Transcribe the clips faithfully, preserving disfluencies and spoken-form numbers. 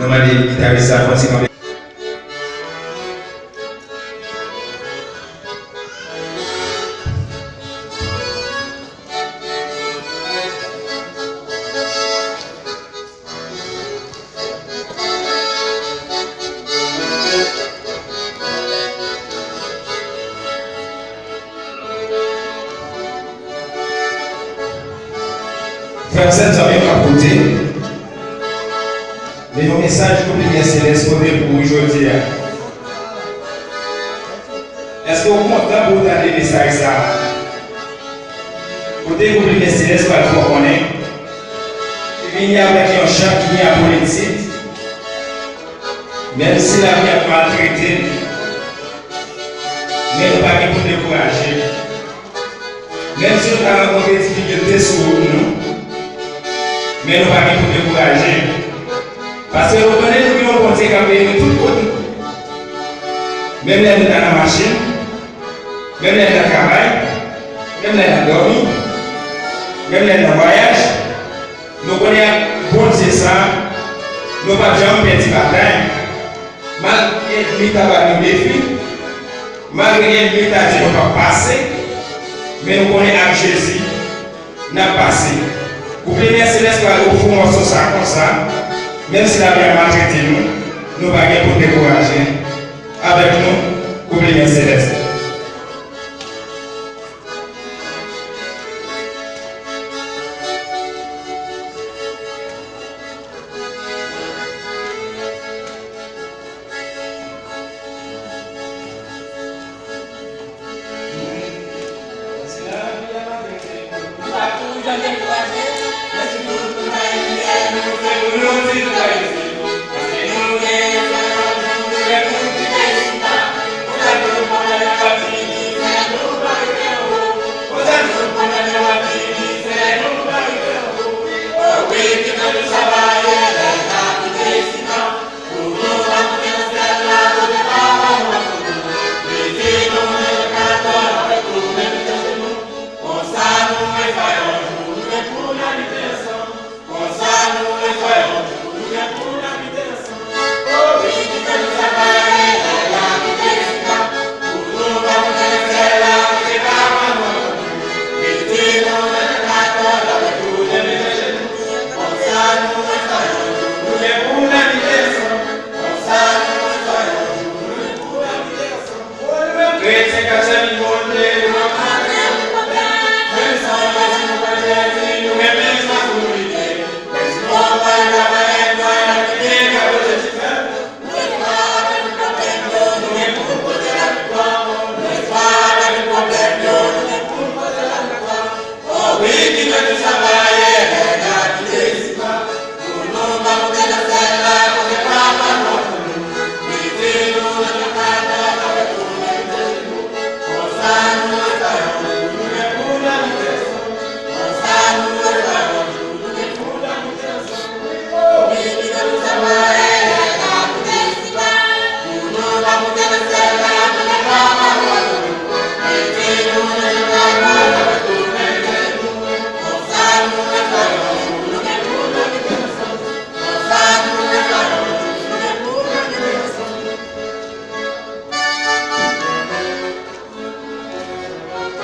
Mwen mande gitaris la fè yon ti kanpe. Frè m, sè m, zanmi m k ap koute, men yon mesaj pou limyè selès pote pou ou jodi a. Èske w kontan pou w tande mesaj sa a? Kote gwoup limyè selès pral fè w konnen, li vini avèk yon chan ki gen apre tit, menm si lavi ap maltrete n, men nou pa gen pou n dekouraje. Menm si nou ta rankontre difikilte sou wout nou, men nou pa gen pou dekouraje. Paske nou konnen nou gen yon Bondye k ap veye nou tout kote. Menm lè nou ta nan machin, menm lè n nan travay, menm lè n ap dòmi, menm lè n nan vwayaj, nou konnen ak Bondye sa a, nou p ap janm pèdi batay. Malgre ènmi ta ba nou defi, malgre ènmi ta di nou p ap pase, men nou konnen ak Jezi, n ap pase. Gwoup Limyè Selès pral ofri w mòso sa a konsa, menm si lavi a maltrete nou, nou pa gen pou n dekouraje. Avèk nou, gwoup Limyè Selès.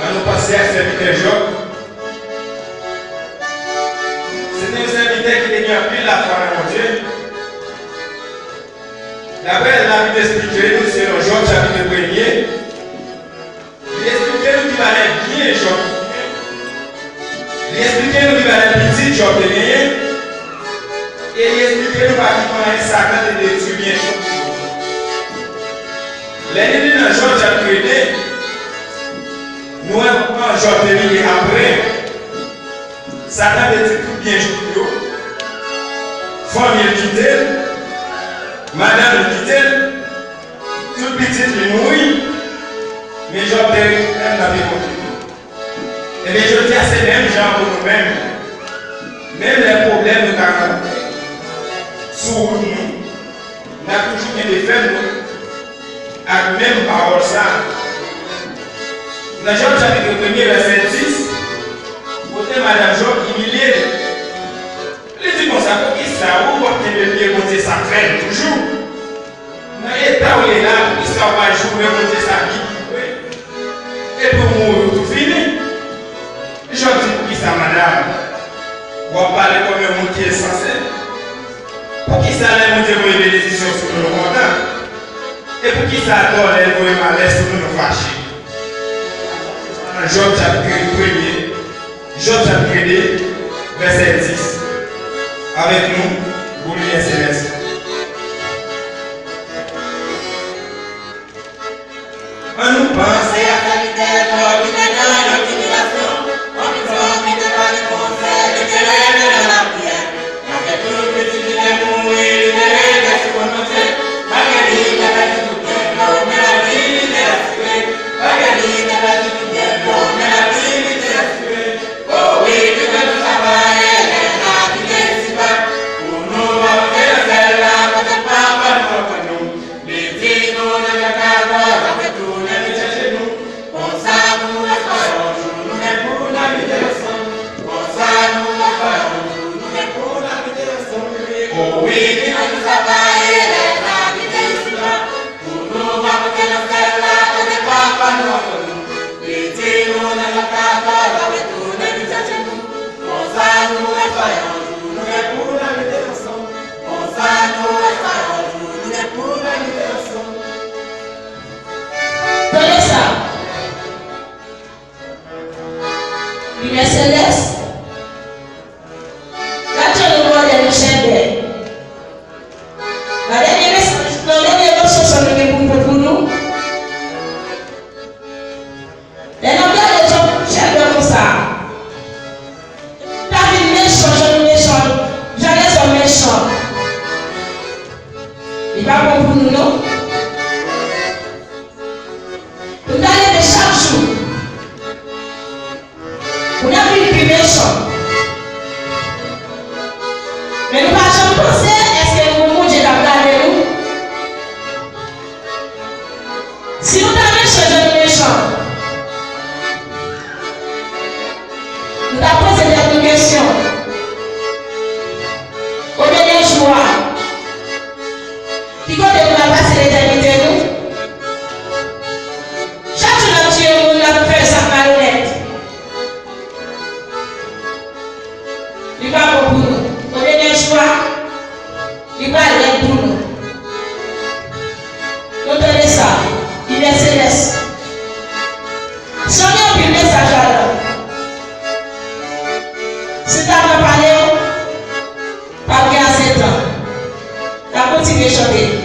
Ann nou panse a sèvitè Jòb. Se te yon sèvitè ki te gen anpil lafwa nan Bondye. Daprè Labib esplike nou, selon Jòb chapit premye, li esplike nou ki valè byen Jòb te genyen. Li esplike nou ki valè pitit Jòb te genyen. E li esplike nou pa ki mwayen Satan te detwi byen Jòb. Lè nou li nan Jòb chapit de, nou wè kòman Jòb te vini apre Satan detwi tout byen Jòb yo. Fanmi l kite l, madanm li kite l, tout pitit li mouri, men Jòb te ret menm nan pye Bondye. Ebyen, jodi a, se menm jan pou nou menm. Menm lè pwoblèm nou ta rankontre sou wout nou, n ap toujou kenbe fèm nou ak menm pawòl sa a. Nan Jòb chapit premye, vèsè dis, kote madanm Jòb imilye li. Li di konsa, poukisa ou p ap kenbe pye Bondye sa fèm? Poukisa lè Bondye voye benediksyon sou nou, nou kontan? E poukisa atò lè l voye malè sou nou, nou fache? Jòb chapit premye, Jòb chapit de, vèsè dis. Avèk nou, gwo limyè selès. An nou panse a sèvitè Jòb ki te nan yon tribilasyon, yon prizon ki te pa gen konsèy eklere nan lapriyè. Paske tout pitit li te mouri, li te rete sou volonte. Malgre li te pèdi tout byen l yo, men lavi li te asire. Malgre li te pèdi tout byen l yo, men lavi li te asire. O wi, ki Bondye travay, lè n a kite isipa, pou nou monte nan syèl la, kote Papa nou atann nou. Li di nou nan Jan katòz, l ap retounen vin chèche nou. Konsa nou espere yon jou nou gen pou n abite ansanm. Konsa nou espere yon jou nou gen pou n abite ansanm. O wi, ki Bondye travay, lè n a kite isipa, pou nou va monte nan syèl la, kote Papa nou atann nou. Li di nou nan Jan katòz, l ap retounen vin chèche nou. Konsa nou espere yon jou nou gen pou n abite ansanm. Konsa nou espere yon jou nou gen pou n abite ansanm. Tande sa. Limyè selès. Gad jan nou bòdè, nou chèlbè. Nan dènye mesaj, nan dènye leson sa nou gen pou n pran pou nou. Lè n ap gade jan nou chèlbè konsa, ta vin mechan, jan nou mechan, jan lèzòm mechan. Li pa bon pou nou, non. Pou n ta leve chak jou, pou n ap vin pi mechan. Men nou pa janm panse, èske nou gon Bondye k ap gade nou? Si nou ta mechan jan nou mechan, nou t ap poze tèt nou kesyon. O dènye jou a, ki kote nou va pase letènite nou? Chak jou n ap tiye moun, n ap fè sa k malonèt. Li pa bon pou nou. O dènye jou a, li pral rèd pou nou. Nou tande sa, limyè selès. Chan gen anpil mesaj ladan. Si ta pran pale yo, p ap gen ase tan. N ap kontinye chante.